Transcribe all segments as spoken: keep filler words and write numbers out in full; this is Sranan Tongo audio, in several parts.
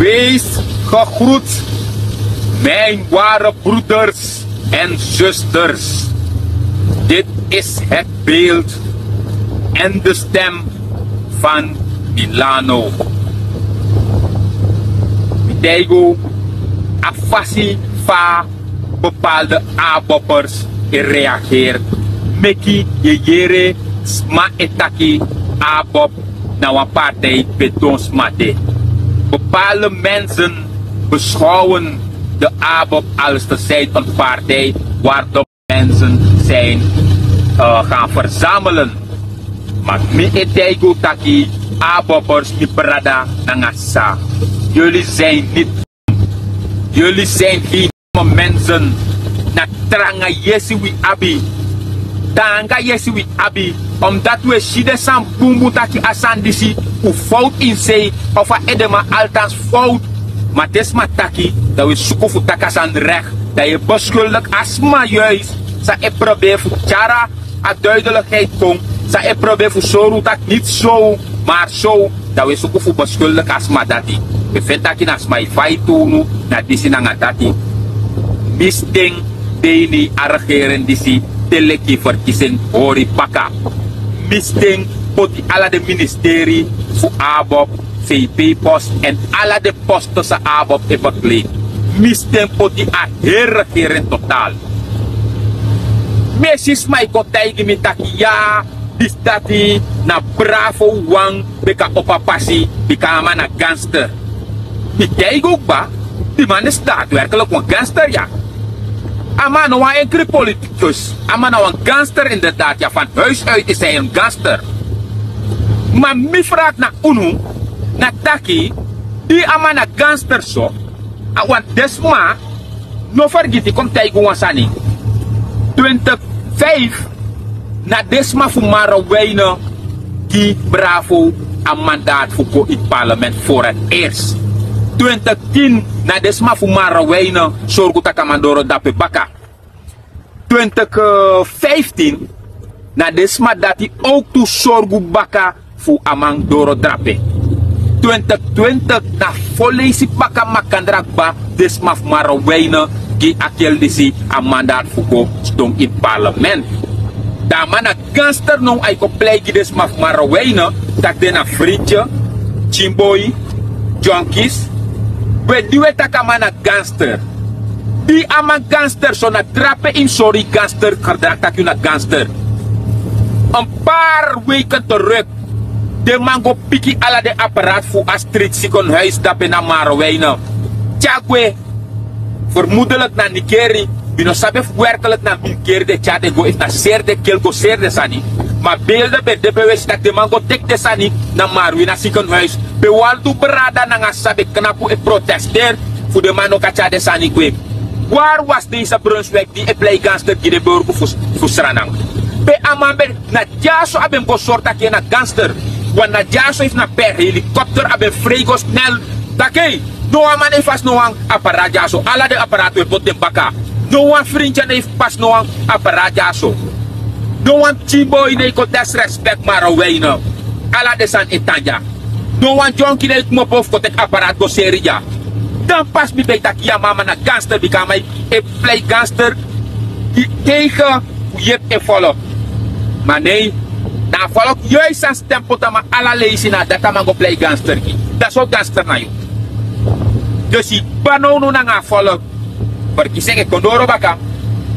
Wees gegroet, mijn ware broeders en zusters. Dit is het beeld en de stem van Milano. Mi taigi unu a fasi fa bepaalde ABOP'ers e reageri. Meki yu e yere sma e taki ABOP na wan partij pe don sma de. Bepaalde mensen beschouwen de ABOP als te zijn een partij waar de mensen zijn, eh, gaan verzamelen. Maar mi e taigi unu taki, ABOP'ers, mi brada nanga sisa, jullie zijn niet, jullie zijn geen mensen. Na tranga yesi wi abi. Tranga yesi wi abi. Omdat wi e si den sani bunbun taki a sani disi un fout ini sei, of a edeman althans fout. Ma te sma taki, dan wi e suku fu taki a sani recht. Dan yu e beschuldig a sma juist san e probeer fu tyari a duidelijkheid kon, san e probeer fu sori unu taki niet zo, maar zo. Dan wi e suku fu beschuldig a sma dati. Wi e feni taki na sma e faiti unu na disi nanga dati. Mi sten de ini a regering disi te leki verkiezing hori baka. Mi sten poti ala den ministeri fu ABOP, VP-post, èn ala den posten san ABOP e bekleed. Mi sten poti a heri regering totaal. Mi e si sma e kon taigi mi taki ya, disi dati na Bravo Wan, bika opo a pasi, bika a man na gangster. Mi taigi unu kba, di man is daadwerkelijk wan gangster, ya. A man no wan enkri politicus. A man na wan gangster inderdaad, ya, van huis uit is hij een gangster. Ma mi vraag na unu, na taki, di a man na gangster so, a wan den sma, no fergiti, kon mi taigi unu wan sani. Twintig vijf, na den sma fu Marowijne gi Bravo a mandaat fu go ini parlement voor het eerst. Twintig tien, na den sma fu Marowijne sorgu taki a man doro drape baka. Twintig vijftien, na den sma dati ook tu sorgu baka fu a man doro drape. Twintig twintig, na fo leisi baka makandra kba, den sma fu Marowijne gi a kel disi a mandaat fu go sidon ini parlement. Dan a man na gangster now, a e kon plei gi den sma fu Marowijne, taki den na Frintye, Pikinboi, Dyonkis. We, di wi e taki a man na gangster. Di a man gangster so, na drape yu mus sori gangster gedrag taki yu na gangster. Een paar weken terug, den man go piki ala den apparaat fu a street ziekenhuis drape na Marowijne. Tyari gwe, vermoedelijk na Nigeri. Mi no sabi efu werkelijk na Nigeri den tyari den go, efu na seri den kel go seri den sani. Ma beelden ben de pe wi e si taki den man go teki den sani na Marowijne ziekenhuis. Pe wan tu brada nanga sisa ben knapu e protesteri fu den man no kan tyari den sani gwe. Waar was deze Brunswijk di e plei gangster gi den burgu fu, fu Sranan? Pe a man ben, na dyaso a ben mus go sori taki en na gangster. Want na dyaso, efu na per helikopter a ben frei go snel. Taki, no wan man no e fasi no wan apparaat dyaso. Ala den apparaat wi e poti den baka. No wan Frintye no e pasi no wan apparaat dyaso. No wan Pikinboi no e kon disrespect Marowijne. Ala den sani e tan dya. No wan dyonki no e kmopo fu kon teki apparaat go seri dya. Dan pas mi ben e taki ya, a man na gangster, bika a man e plei gangster tegen fu yepi en volk. Ma nee, na a volk juist san stem poti a man ala leisi, na dati a man go plei gangster gi. Dan sortu gangster na yu? Dus yu kba nownow nanga a volk. Verkiezing e kon doro baka.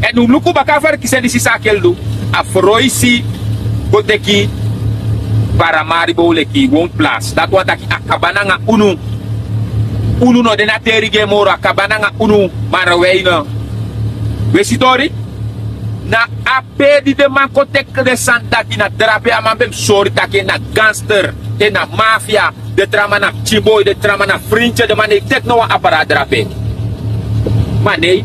Èn un mus luku baka a verkiezing disi san a kel du. A froisi go teki Paramaribo leki woonplaats. Dati wani taki a kaba nanga unu. Unu no de na teri gi en moro, a kaba nanga unu, Marowijne. Wi e si tori? Na a pe di den man kon teki den sani dati, na drape a man ben mus sori taki en na gangster, en na mafia. Den tra man na Pikinboi, den tra man na Frintye, den man no e teki no wan apparaat drape. Ma nee,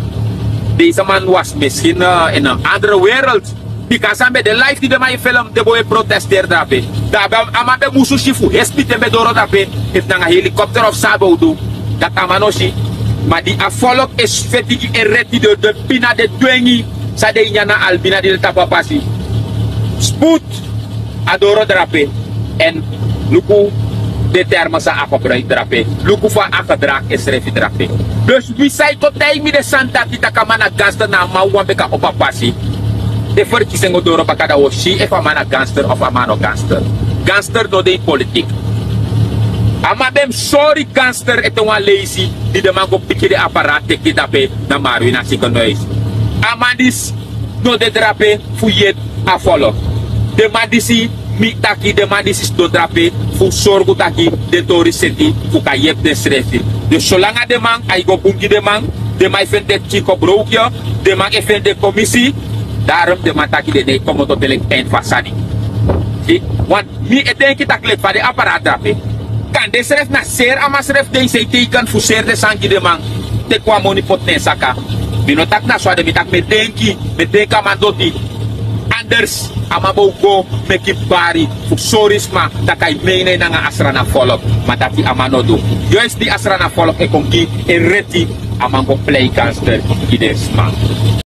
deze man was misschien, eh, in een andere wereld. Bika san ben de live di den man e film, den boi e protesteri drape. Dan a man ben musu si fu hespiti en ben doro drape, efu nanga helikopter of san a ben o du. Dati a man no si. Ma di a volk e feti gi en reti, den, den pina, den dwengi, san den e nyan na albina di den tapu a pasi. Spoed, a doro drape. Èn luku, Te termen san a gebruiki drape, luku fa a gedragi ensrefi drape. Dus wi san e kon taigi mi den sani dati, tak' a man na ganster, na a man wawan meki a opo a pasi. Te ferkisi en go doro baka, dan wi o si efu a man na ganster of a man no ganster. Ganster no de ini politik. A man ben mus sori ganster ete wan leisi di den man go piki den apparaat teki drape na Marwina ziekenhuis. A man disi no de drape fu yepi a folok. Den man disi, mi taki, den man disi sidon drape fu sorgu taki den tori seti fu kan yepi densrefi. Dus solanga den man, a e go bun gi den man, den man e feni den pikin kon browki, den man e feni den komisi. Daarom den man taki den no e komoto te leki einde fu a sani. Si, want mi e denki tak' leki fa den apparaat drape, kande srefi na seri a man srefi de, i sei teiken fu seri den sani gi den man, teki wan moni poti na en saka. Mi no taki na so a de, mi taki mi e denki, mi e denki a man doti. Anders a man bo go meki bari fu sori sma tak' a e mei na en nanga a Sranan folok. Ma dati a man no du. Juist di a Sranan folok e kon gi en reti, a man go plei ganster gi den sma.